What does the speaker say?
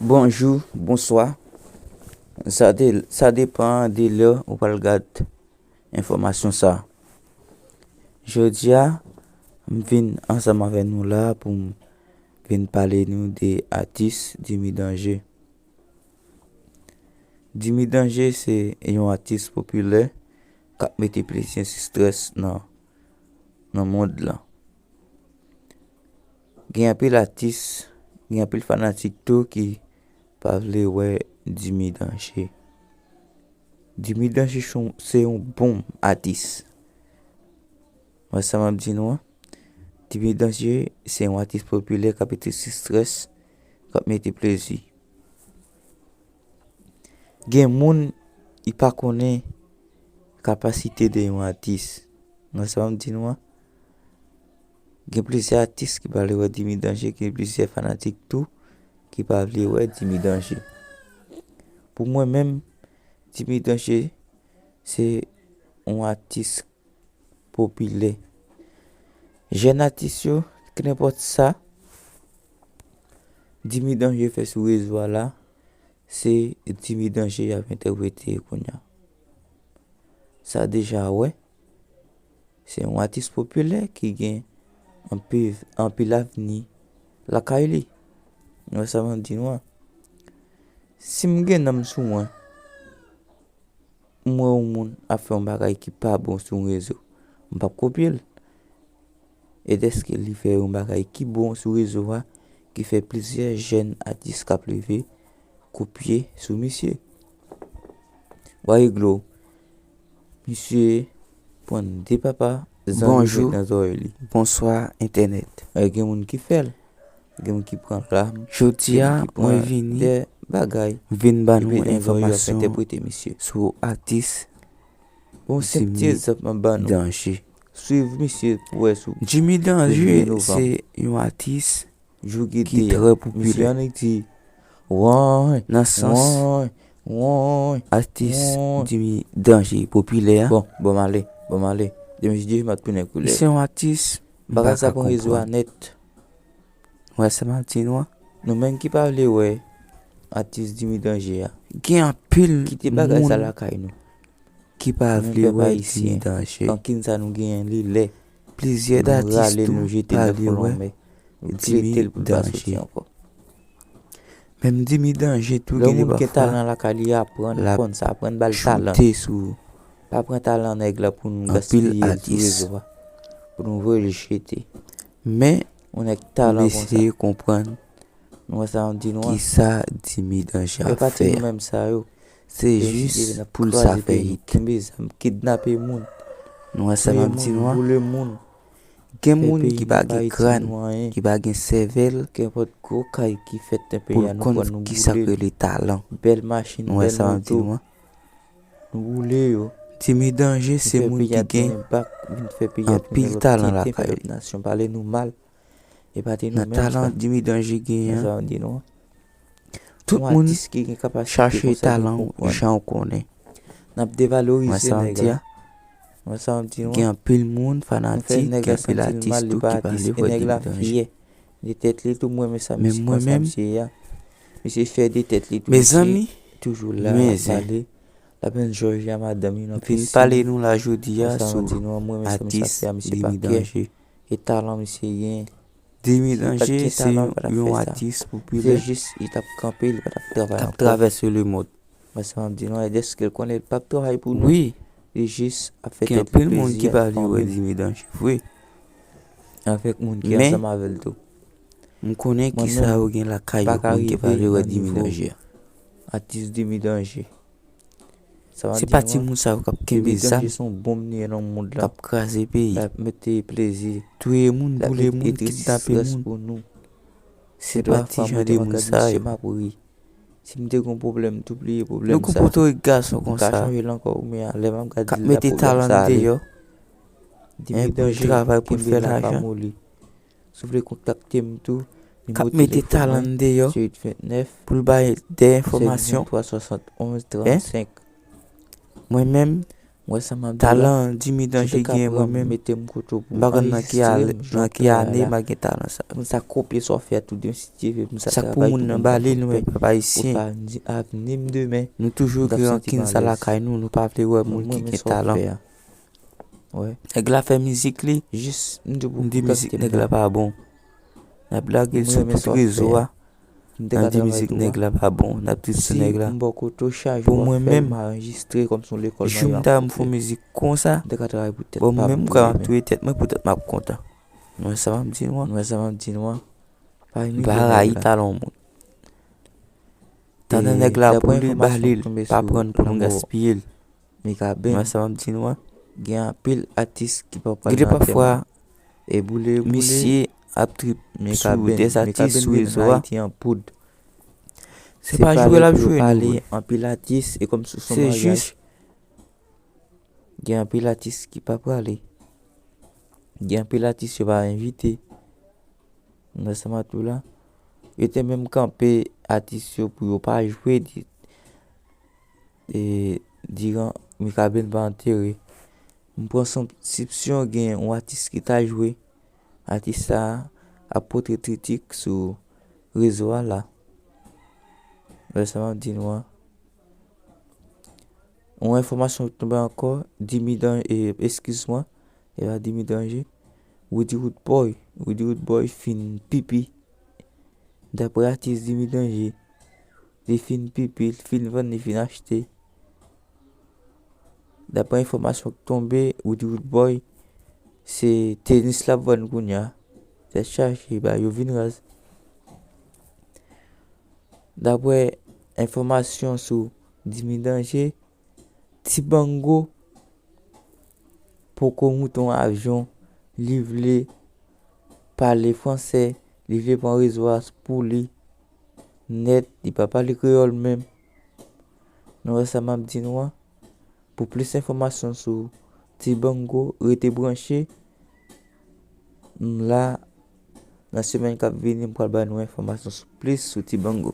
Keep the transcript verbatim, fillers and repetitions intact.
Bonjou, bonswa. Sa de, sa depan de lè ou pral gad enfòmasyon sa. Jodi a, m vin ansanm avè nou la pou m vin pale nou de atis Dimy Danger. Dimy Danger se yon atis popilè k ap mete plezi, strès nan, nan mond lan. Gen anpil atis, gen anpil fanatik tou ki pa vle wè Dimy Danger. Dimy Danger se yon, se yon bon atis. Wè sa m ap di nou an? Dimy Danger se yon atis popilè k ap mete strès, k ap mete plezi. Gen moun, li pa konnen kapasite de yon atis. Wè sa m ap di nou an? Gen plizyè atis ki pa vle wè Dimy Danger, gen plizyè fanatik tou ki pa vle wè Dimy Danger. Pou mwen menm, Dimy Danger se yon atis popilè. Jèn atis yo, kenenpòt sa Dimy Danger fè sou rezo a la, se Dimy Danger y ap entèprete kounye a. Sa deja wè, se yon atis popilè ki gen anpil, anpil avni lakay li. Wè sa m ap di nou an? Si m gen nanm sou mwen, m wè yon moun ap fè yon bagay ki pa bon sou yon rezo, m p ap kopye l. E dèske li fè yon bagay ki bon sou rezo a, ki fè plizyè jèn atis k ap leve kopye sou misye. Wa eglo, misye pran de papa zanmi met nan zòrèy li. Bonjou, bonswa entènèt. E gen moun ki fè l, gen moun ki pran lam, gen moun ki pran dèyè bagay. Jodi a, mwen vini, m vin ban nou enfòmasyon sou atis Dimy Danger. Swiv misye pou wè si w Dimy Danger se yon atis ki trè popilè. Nan sans, atis Dimy Danger popilè a. Bon, bon, m ale, bon, m ale. Demen si Dye vle, m ap tounen koulè. Li se yon atis m pa ka konprann. Wè sa m ap di nou an? Nou menm ki pa vle wè atis Dimy Danger a, kite bagay sa lakay nou. Gen anpil moun ki pa vle wè Dimy Danger. Rankin sa nou genyen, li lè. Plizyè atis tou pa vle wè Dimy Danger. Menm Dimy Danger tou gen de pafwa l ap choute sou anpil atis. Men nou eseye konprann kisa Dimy Danger ap fè a. Se jis pou l sa fè hit. Nou wè sa m ap di nou an? Gen moun ki pa gen kràn, ki pa gen sèvèl pou l konn kisa k rele talan. Nou wè sa m ap di nou an? Dimy Danger se moun ki gen anpil talan lakay li. Nan talan Dimy Danger genyen an, tout moun chache talan w jan w konnen. Wè sa m ap di a? Gen anpil moun, fanatik, gen anpil atis tou ki pa vle wè Dimy Danger. Men mwen menm, mezanmi, men zen, m vin pale nou la jodi a sou atis Dimy Danger. Dimy Danger se yon atis popilè k ap travèse lemonn. Wi, gen anpil moun ki pa vle wè Dimy Danger vre. Men, m konnen kisa yo gen lakay yo pou moun ki pa vle wè Dimy Danger. Se pa timoun sa yo k ap kenbe zam, k ap kraze peyi, touye moun, boule moun, kidnape moun. Se pa ti jan de moun sa yo. Nou konpòte w gason konsa, k ap mete talan l deyò, en, pou l travay, pou l fè lajan. K ap mete talan l deyò pou l bay de enfòmasyon. Mwen menm, Mwen sa m ap di la. Talan Jimmy Danje gen mwen menm. M pa konn nan ki ane m a gen talan sa. Moun sa kopye sa w fè a tou de si Dye vle, moun sa travay tou moun nan ba li, nou menm pèp ayisyen. Ou pa ni avni m demen. Nou toujou gen rankin sa lakay nou, nou pa vle wè moun ki gen talan. Nèg la fè mizik li. Jis m di pou m di mizik nèg la pa bon. N ap lage l sou tout rezo a. N ap di mizik nèg la pa bon, n ap di sou nèg la. Pou mwen menm, jou m ta m fè mizik konsa, bon, mwen menm m kwè m ap touye tèt mwen poutèt m ap kontan. Nou wè sa m ap di nou an? Nou wè sa m ap di nou an? M pa rayi talan moun. Talan nèg la pou li, ba li l, pa pran l pou nou gaspiye l. Mikaben. Mwen sa m ap di nou an. Gen anpil atis ki pa pral nan antèman. Gen de pafwa, e boule, boule, misye ap trip sou de atis sou rezo a. Se pa jwe l ap jwe nou vre. Anpil atis, e kòm sou son maryaj. Gen anpil atis ki pa prale. Gen anpil atis yo pa envite. Nan sa m ap di w la. Yo te menm kanpe atis yo pou yo pa jwe di, e, diran Mikaben pa antere. M pran sipsyon gen yon atis ki ta jwe. Atis sa a ap pote kritik sou rezo a la. Wè sa m ap di nou an. Yon enfòmasyon ki tonbe ankò, Dimi Dan-, e, eskiz mwen, e pa Dimi Danje. Roody Roodboy, Roody Roodboy fin pipi. Daprè atis Dimi Danje, li fin pipi, li fin vann, li fin achte. Daprè enfòmasyon ki tonbe, Roody Roodboy, se tenis l ap vann kounye a. Tèt chaje, bagay yo vin raz. Daprè enfòmasyon sou Dimi Danje, Ti Bango poko moute yon avyon, li vle pale fransè, li vle pran rezo a pou li nèt, li pa pale kreyòl menm. Nou wè sa m ap di nou an? Pou plis enfòmasyon sou Ti Bango, rete branche. M la, nan semèn k ap vini, m pral ba nou enfòmasyon sou, plis sou Ti Bango.